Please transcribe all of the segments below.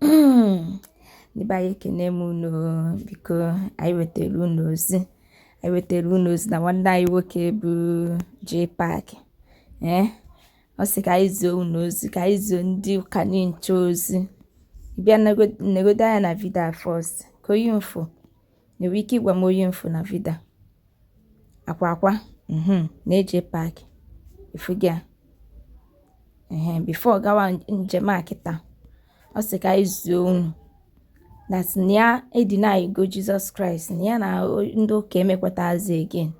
Ndị be anyị, ekene m unu. Biko, anyị wetara unu ozi, anyị wetara unu ozi na nwanne anyị nwoke bụ JPAC, ee, ọ sị ka anyị zie unu ozi, ka anyị zie ndị ụka nche ozi. Bịa negodo anya na video a first, ka onye mfụ nwere ike ịgwa m onye mfụ na video akwa akwa na JPAC ifugi a. Ehe, before gawa njem a kịta, ọ sị ka anyị zie unu that na ya edeny go Jesus Christ, na ya na ndị ụka emekwatazi again.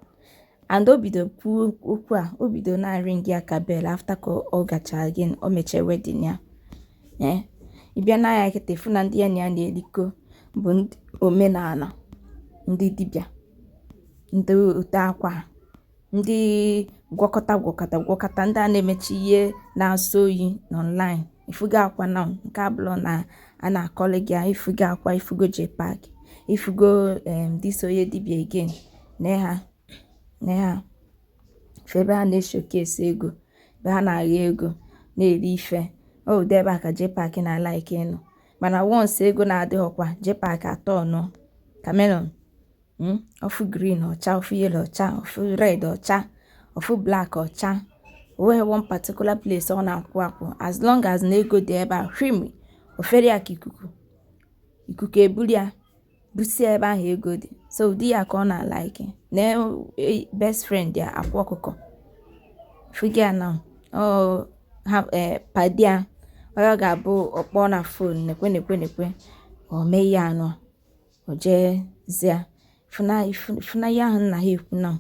And o bido kwuo okwu a, o bido na-ring ya ka bell after ka ọ gacha again, o mechie wedding ya. Ee, ịbịa n'anya kịta, ịfụ na ndị ya na ya na-erikọ bụ ndị omenala, ndị dibịa, ndị ote akwa, ndị gwakọta gwakọta gwakọta, ndị a na-emechi ihe na-asọ oyi n'online. Ifugo akwa na nke abụrụ na a na-akọlị gị. Ifugo akwa, ifugo JPAC, ifugo this onye dibịa again. Na ha na ha ebe ha na-eshowcase ego, ebe ha na-agha ego, na-eri ife ọ ụdị ebe a ka JPAC na-alike ịnọ. Mana once ego na-adịghọkwa, JPAC atọ nọ chameleon. Ofu green ọcha, ofu yellow ọcha, ofu red ọcha, ofu black ọcha. Onweghị one particular place ọ na-akwụ akwụ. As long as na ego dị ebe a, hrim, ofere ya ka ikuku, ikuku eburu ya busie ebe ahụ ego dị. So ụdị ya ka ọ na-alike. Na best friend ya, Akwa Ọkụkọ, fugi ya na ọ ha padi ya, onye ọ ga-abụ ọkpọ na phone, nekwe nekwe nekwe, o mee ihe anọ, o jee zia fụna ihe ahụ nna ha ekwu. Na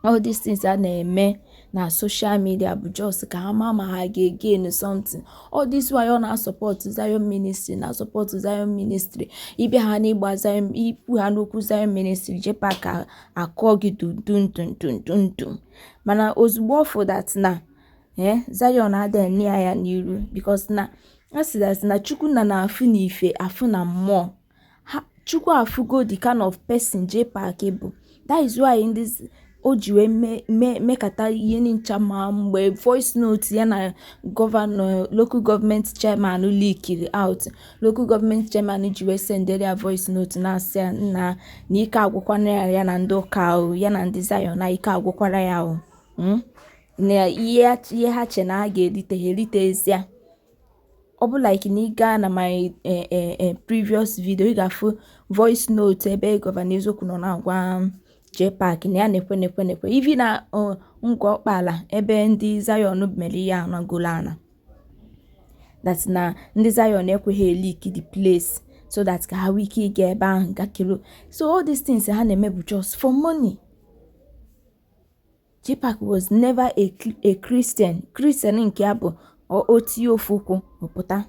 all these things a na-eme na social media bụ just ka ha maa ma ha ga-gain something. All this while ọ na-asupport Zion Ministry, na-asupport Zion Ministry, ịbịa ha n'ịgba Zion, ikwu ha n'okwu Zion Ministry, JPAC akụọ gị dum dum dum dum dum dum. Mana ozugbo ọ fụ that na Zion adịghị ene ya ya n'iru, because na a sị that na Chukwu na na-afụ n'ife, afụ na mmụọ ha. Chukwu afụgo the kind of person JPAC bụ. That is why ndị o ji wee mee mekata ihe ncha. Ma mgbe voice note ya na governor, local government chairman leakiri out, local government chairman ji wee sendere ya voice note na-asị ya nna na ike agwụkwana ya, ya na ndị ụka o, ya na ndị Zion na ike agwụkwara ya o, na ihe ha che na ha ga-erite, ha erite ezie. Ọ bụ like na ị gaa na my previous video, ị ga-afụ voice note ebe Governor Eziokwu nọ na-agwa JPAC na ya na-ekwe nekwe nekwe ivi na Ngor Okpala, ebe ndị Zion mere ihe anagolo ana, that na ndị Zion ekweghị eleak the place so that ka ha nwee ike ịga ebe ahụ gakero. So all these things ha na-eme bụ just for money. JPAC was never a Christian. Christian nke ya bụ o tinye ofu ụkwụ ọpụta,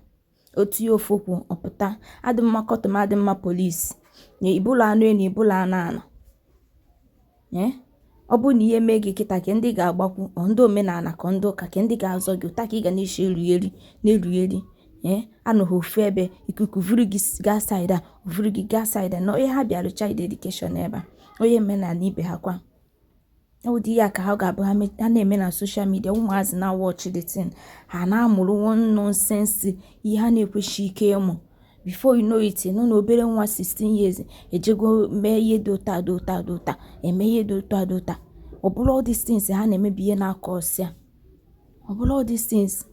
o tinye ofu ụkwụ ọpụta, adị mma kọtụm, adị mma polisi na ibụla anụ enu, ibụla anụ ala. Ọ bụrụ na ihe mee gị kịta, ka ndị ga-agbakwu ọ ndị omenala ka ndị ụka, ka ndị ga-azọ gị ụta, ka ị ga na-esi erugheri na-erugheri. Ee, anọghị ofu ebe, ikuku vuru gị gaa side a, vuru gị gaa side a. Na onye ha bịara child education ebe a, onye omenala ibe ha kwa, ụdị ya ka ha ga-abụ ha na-eme na social media. Ụmụazị na watch the thing, ha na-amụrụ one nonsense ihe ha na-ekweshi ike ịmụ. Before you know it, nọ na obere nwa 16 years ejego mee ihe dị ụta dị ụta dị ụta, eme ihe dị ụta dị ụta. Ọ bụrụ all these things ha na-emebi ihe na-akọ ọsịa, ọ bụrụ all these things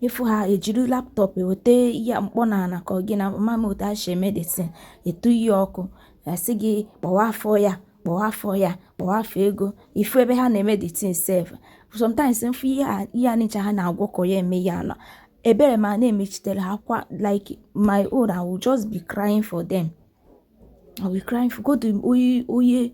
ịfụ ha ejiri laptop eweta ihe mkpọ na ana ka ọ gị na mama otu ha si eme the thing, etu ihe ọkụ, asị gị kpọwa afọ ya, kpọwa afọ ya, kpọwa afọ ego. Ifu ebe ha na-eme the thing sef, sometimes mfu ihe a, ihe a nịcha ha na-agwọkọ ya eme ya na ebere ma na-emechitere ha kwa. Like my own, I will just be crying for them. I will be crying for God. Onye onye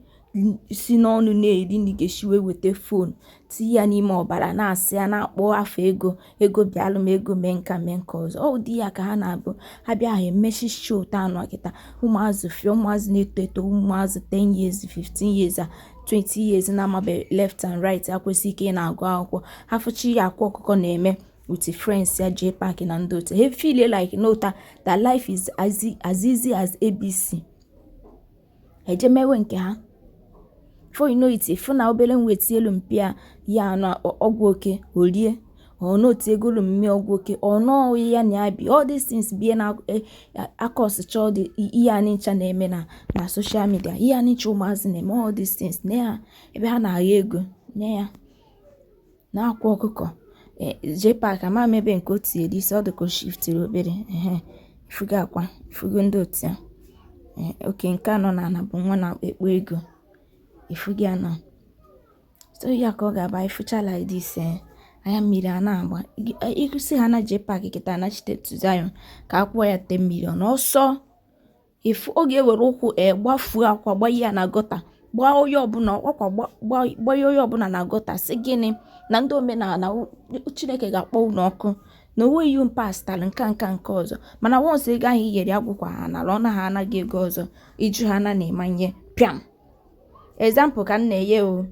si n'ọnụ na-eri na ga-esi wee weta phone tinye ya n'ime ọbara, na-asị ya na-akpọ afọ ego, ego bịalụ m, ego mee nka, mee nke ọzọ. Ọ ụdị ya ka ha na-abụ ha bịa, ha emechi show taa anụ kịta. Ụmụazị fịa, ụmụazị na-eto eto, ụmụazị 10 years, 15 years a 20 years na-amabe left and right, ha kwesị ike ị na-agụ akwụkwọ. Ha fụchi ya Akwa Ọkụkọ na-eme with friends ya, JPAC na ndị otu ha, feel like no that life is as easy as ABC. Eje mewe nke ha. Before you know it, ịfụ na obere nwa etielu mpịa ya anụ ọgwụ oke orie, Ọ na otiegolu mmiri ọgwụ oke, ọ nọọ ya na ya bi. All these things bụ ihe na-acausecha all the ihe a ncha na-eme na social media, ihe a ncha ụmụazị na-eme, all these things na ya ebe ha na-agha ego nye ya na akwa ọkụkọ. JPAC, ama m ebe nke o tinyere isi, ọ dị ka o shiftiri obere. Ehe, ifugo akwa, ifugo ndị otu ya. Oke nke anọ na ana bụ nwa na-ekpo ego, ifugo ya na so ya ka ọ ga-aba ifucha like this. Anya mmiri a na-agba ịkwụsị ha na JPAC kịta anachite to Zion ka a kwụọ ya 10 million ọsọ ifu. Ọ ga-ewere ụkwụ gbafuo akwa, gbanye ya na gutter, gbaa onye ọbụla ọkwa, gbanye onye ọbụla na gutter, sị gịnị na ndị omenala Chineke ga-akpọ unu ọkụ na onwe iwu pastara nka nka nke ọzọ. Mana once ego ahụ i nyere ya gwụkwa ha nara, ọ naghị anaghị ego ọzọ iju ha na na-emanye pịam. Example ka m na-enye o.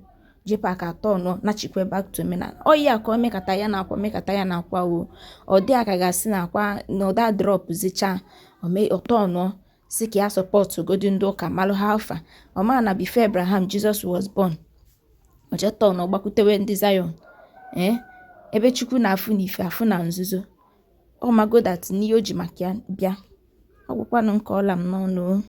JPAC atọ nọ nachikwe back to omenala. Ọ ya ka o mekata ya na akwa, mekata ya na akwa o, ọ dị aka ga-asị na akwa na ọda drop zicha ọtọ nọ si ka ya support godi ndị ụka malụ ha alfa ọma na before Abraham, Jesus was born. Ojetọ na ọgbakwutewe ndị Zion, ee, ebe Chukwu na-afụ n'ife, afụ na nzuzo. Ọ mago that n'ihe o ji maka ya bịa. Ọ gwụkwanụ nke ọla m n'ọnụ o.